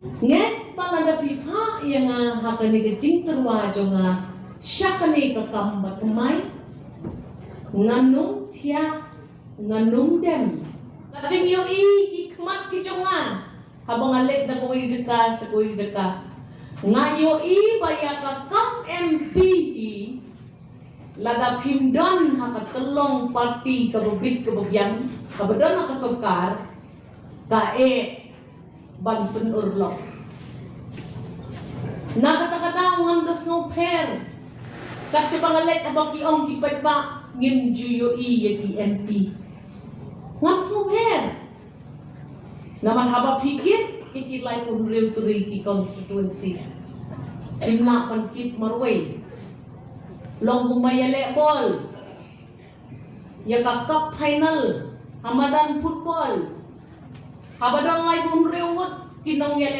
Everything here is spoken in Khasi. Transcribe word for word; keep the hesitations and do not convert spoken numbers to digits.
Ngat pat lada phi phah ïa nga ha kane ka jingtyrwa jong nga sha kane ka kam ba thymmai, ngan ym thiah, ngan ym dem. Ka jingïohi ki khmat ki jong nga haba nga leit na kawei jaka sha kawei jaka, nga ïohi ba ïa ka kam M P hi, lada phim don ha ka tyllong party kaba bit kaba biang kaba don ha ka sorkar, ka eh ban pynurlong. Na kata ka daw ngam da sngewpher. Kat shaba nga leit haba ki ong ki paidbah ngim ju ïohi ïa ki M P, ngam sngewpher. Namar haba phi kit ïa ki laiphew hynriew tylli ki constituency, phim lah ban kit marwei. Long kumba ïaleh bol ïa ka cup final ha madan football. Haba don laiphew hynriew ngut ki nongïaleh